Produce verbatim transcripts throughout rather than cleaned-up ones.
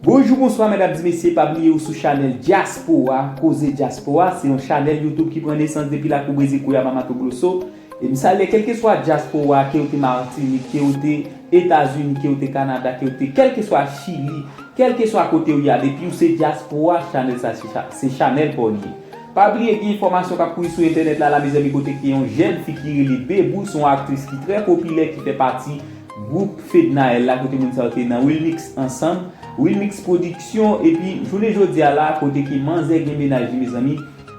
Bonjou, bonswa, medam, mesye, pa bliye ou sou chanèl Dyaspora, Koze Dyaspora, se yon chanèl YouTube ki pran nesans depi lakou Brezil, Kouyaba, Mato Grosso. E m salye kèlkeswa dyaspora, ke w te Matinik, ke w te Etazini, ke w te Kanada, ke w te kèlkeswa Chili, kèlkeswa kote w ye a, depi w se dyaspora, chanèl sa se cha-, se chanèl pa w li ye. Pa bliye gen enfòmasyon k ap kouri sou entènèt la, la, mezanmi, kote ke yon jèn fi ki rele Bebou, se yon aktris ki trè popilè, ki fè pati gwoup Fednaelle la, kote moun sa yo te nan Wilmix ansanm. Wilmix Production, epi jounen jodi a la, kote ke manzè gen mennaj li, mezanmi,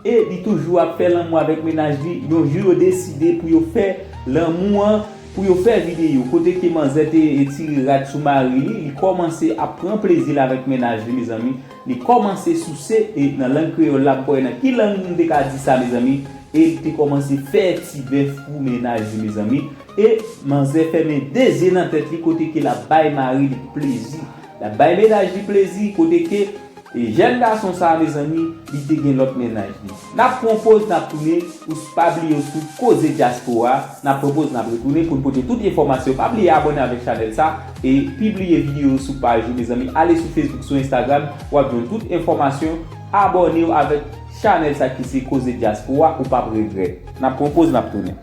e li toujou ap fè lanmou avèk mennaj li, yon jou yo deside pou yo fè lanmou an, pou yo fè videyo, kote ke manzè te tire rad sou mari li, li kòmanse ap pran plezi l avèk mennaj li, mezanmi, li kòmanse souse, e nan lang kreyòl la, m pa wè nan ki lang nou te ka di sa, mezanmi, e li te kòmanse fè ti bèf pou mennaj li, mezanmi, e manzè fèmen de zye nan tèt li, kote ke l ap bay mari li plezi, l ap bay mennaj li plezi, kote ke e jèn gason sa a, mezanmi, li te gen lòt mennaj li. N ap pran yon poz, n ap tounen, ou s-, pa bliye w sou Koze Dyaspora, n ap pran poz, n ap retounen pou n pote tout enfòmasyon. Pa bliye abòne avèk chanèl sa, e pibliye videyo sou paj ou, mezanmi. Ale sou Facebook, sou Instagram, w ap jwenn tout enfòmasyon. Abòne w avèk chanèl sa ki se Koze Dyaspora, ou p ap regrèt. N ap pran poz, n ap tounen.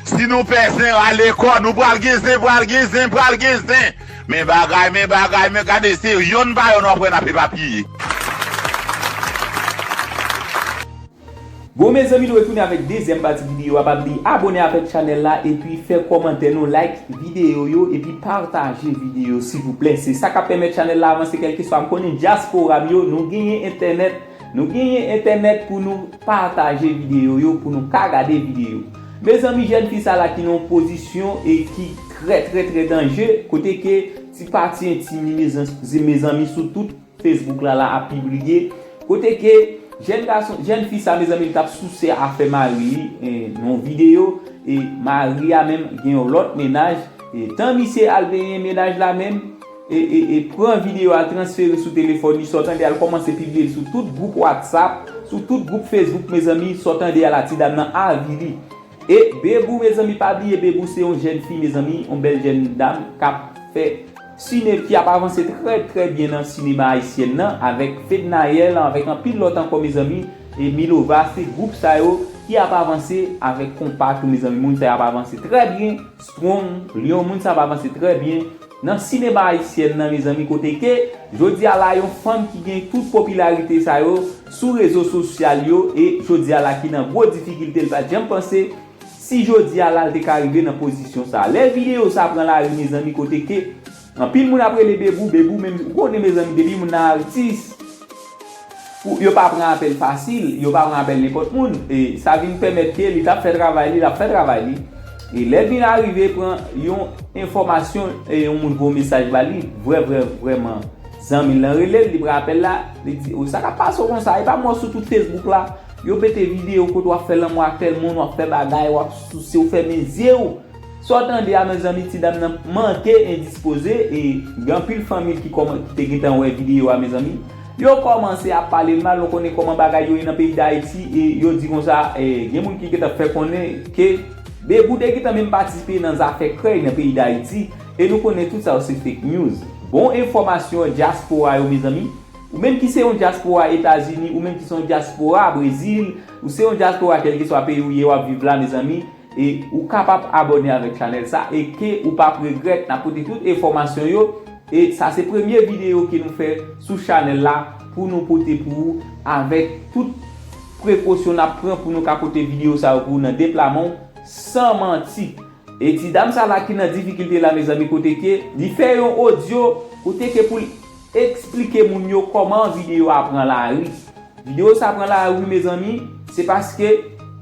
Si nou pè zen, rale kò, nou pral gen zen, pral gen zen, pral gen zen. Men bagay, men bagay, men gade, se yonn pa yonn w ap wè n ap epapiye. Bon, mezanmi, nou retounen avèk dezyèm pati videyo a. Pa bliye abòne avèk chanèl la, epi fè kòmantè nou, like videyo yo, epi pataje videyo, silvouplè. Se sa k ap pèmèt chanèl la avanse, kèlkeswa, m konnen dyaspora m yo, nou genyen entènèt, nou genyen entènèt pou nou pataje videyo yo, pou nou ka gade videyo. Mezanmi, jèn fi sa la ki nan yon pozisyon e ki trè, trè, trè danje, kote ke ti pati entim li, mezan-, mezanmi, sou tout Facebook la, la ap pibliye, kote ke jèn gason, jèn fi sa, mezanmi, li t ap souse afè mari li, e, nan yon videyo, e mari a menm gen yon lòt mennaj, e tan misye al benyen mennaj la menm, e, e, e pran videyo a, transfere sou telefòn li, sa w tande a, l kòmanse pibliye l sou tout gwoup WhatsApp, sou tout gwoup Facebook, mezanmi, sa w tande a la, ti dam nan avili. E Bebou, mezanmi, pa bliye, Bebou se yon jèn fi, mezanmi, yon bèl jèn dam k ap fè sine-, ki ap avanse trè, trè byen nan sinema ayisyèn nan, avèk Fednaelle, avèk anpil lòt ankò, mezanmi. E Milova, se gwoup sa yo ki ap avanse avèk konpa tou, mezanmi. Moun sa yo ap avanse trè byen, strong, lyon, moun sa ap avanse trè byen nan sinema ayisyèn nan, mezanmi, kote ke jodi a la, yon fanm ki gen tout popilarite sa yo sou rezo sosyal yo, e jodi a la ki nan gwo difikilte, l pa t janm panse si jodi a la l te ka rive nan pozisyon sa a. Lè videyo sa a pran lari, mezanmi, kote ke anpil moun ap rele Bebou, Bebou, men ou konnen, mezanmi, depi moun nan atis, pou yo pa pran apèl fasil, yo pa pran apèl nenpòt moun, e sa vin pèmèt ke li t ap fè travay li, l ap fè travay li. E lè l vin arive pran yon enfòmasyon, e yon moun voye mesaj ba li, vrè, vrè, vrèman, zanmi l lan rele l, li pran apèl la, li di, "O, sa k ap pase w konsa? E pa m wè w sou tout Facebook la, yo mete videyo kote w ap fè lanmou ak tèl moun, w ap fè bagay, w ap souse, w fèmen zye w." Sa w tande a, mezanmi, ti dam nan manke endispoze, e gen anpil fanmi l ki kòman-, ki te gentan wè videyo a, mezanmi. Yo kòmanse ap pale l mal, nou konnen kòman bagay yo ye nan peyi Dayiti, e yo di konsa, e, gen moun ki gentan fè konnen ke Bebou te gentan menm patisipe nan zafè krèy nan peyi Dayiti, e nou konnen tout sa yo se fake news. Bon enfòmasyon dyaspora yo, mezanmi. Ou menm ki se yon dyaspora Etazini, ou menm ki se yon dyaspora Brezil, ou se yon dyaspora kèlkeswa peyi w ye, w ap viv la, mezanmi, e ou kapab abòne avèk chanèl sa, e ke ou p ap regrèt, n ap pote tout enfòmasyon yo, e sa se premye videyo ke nou fè sou chanèl la pou nou pote pou ou, avèk tout prekosyon n ap pran pou nou ka pote videyo sa yo pou ou nan de pla men w, san manti. E ti dam sa la ki nan difikilte la, mezanmi, kote ke li fè yon odyo, kote ke pou l eksplike moun yo kòman videyo a pran lari. Videyo sa pran lari, mezanmi, se paske,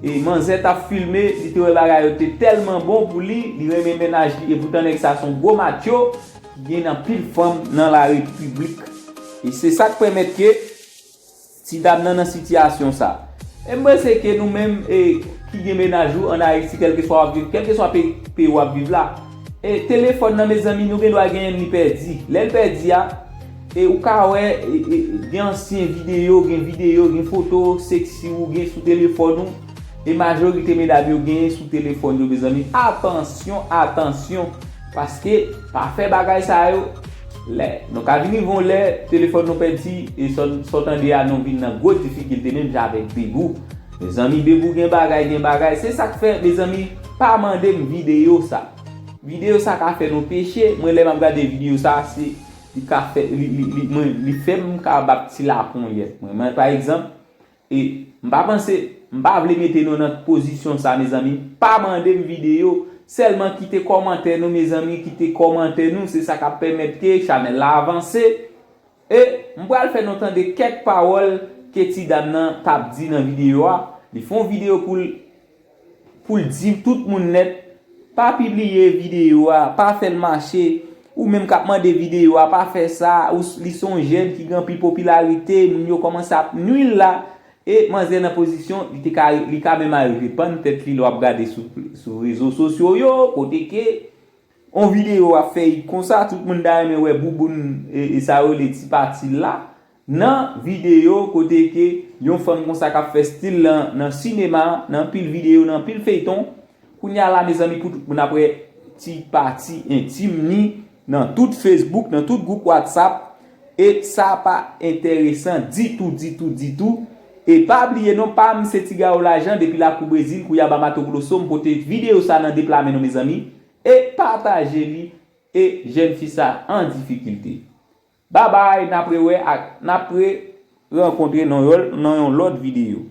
e, manzè t ap filme, li te wè bagay yo te tèlman bon pou li, li renmen mennaj li, e poutan nèg sa se yon gwo matyo, ki gen anpil fanm nan larepiblik. E se sa k pèmèt ke ti dam nan nan sitiyasyon sa. E m panse ke nou menm, e, ki gen mennaj ou ann Ayiti, kèlkeswa w ap viv, kèlkeswa peyi, peyi w ap viv la, e telefòn nan, mezanmi, nou gen dwa genyen l, li pèdi. Lè l pèdi a, E ou ka wè, e, e, gen ansyen videyo, gen videyo, gen foto seksi ou gen sou telefòn ou. E majorite medam yo genyen sou telefòn yo, mezanmi. Atansyon, atansyon. Paske, pa fè bagay sa yo. Lè, nou ka vin rive yon lè, telefòn nou pèdi, e sa w, sa w tande a, nou vin nan gwo difikilte, menm jan avèk Bebou. Mezanmi, Bebou gen bagay, gen bagay. Se sa k fè, mezanmi, pa mande m videyo sa. Videyo sa ka fè nou peche. Mwen, lè m ap gade videyo sa, se, li ka fè, li, li, li, mwen, li fè m ka bat ti laponyèt mwen. Mwen, pa egzanp, e m pa panse, m pa vle mete nou nan pozisyon sa, mezanmi. Pa mande m videyo, sèlman kite kòmantè nou, mezanmi, kite kòmantè nou, se sa k ap pèmèt ke chanèl la avanse. E m pral fè nou tande kèk pawòl ke ti dam nan t ap di nan videyo a. Li fè yon videyo pou l, pou l di tout moun nèt, pa pibliye videyo a, pa fè l mache. Ou menm k ap mande videyo a, pa fè sa. Ou, li se yon jèn ki gen anpil popilarite, moun yo kòmanse ap nwi l la. E manzè nan pozisyon, li te ka, li ka menm al repann tèt li lè w ap gade sou, sou rezo sosyo yo, kote ke yon videyo ap fè hit konsa, tout moun ta renmen wè bouboun, e, e sa yo rele ti pati l la. Nan videyo kote ke yon fanm konsa k ap fè stil nan, nan sinema, nan anpil videyo, nan anpil feyton. Kounye a la, mezanmi, pou tout moun ap wè ti pati entim ni nan tout Facebook, nan tout gwoup WhatsApp. E sa pa enteresan ditou, ditou, ditou. E pa bliye non, pa m se Ti Gawo Lajan depi Lakou Brezil, Cuiabá, Mato Grosso, m pote videyo sa nan de pla men nou, mezanmi. E pataje li, e jèn fi sa an difikilte. Babay, n ap rewè ak, n ap re rankontre nan yon, nan yon lòt videyo.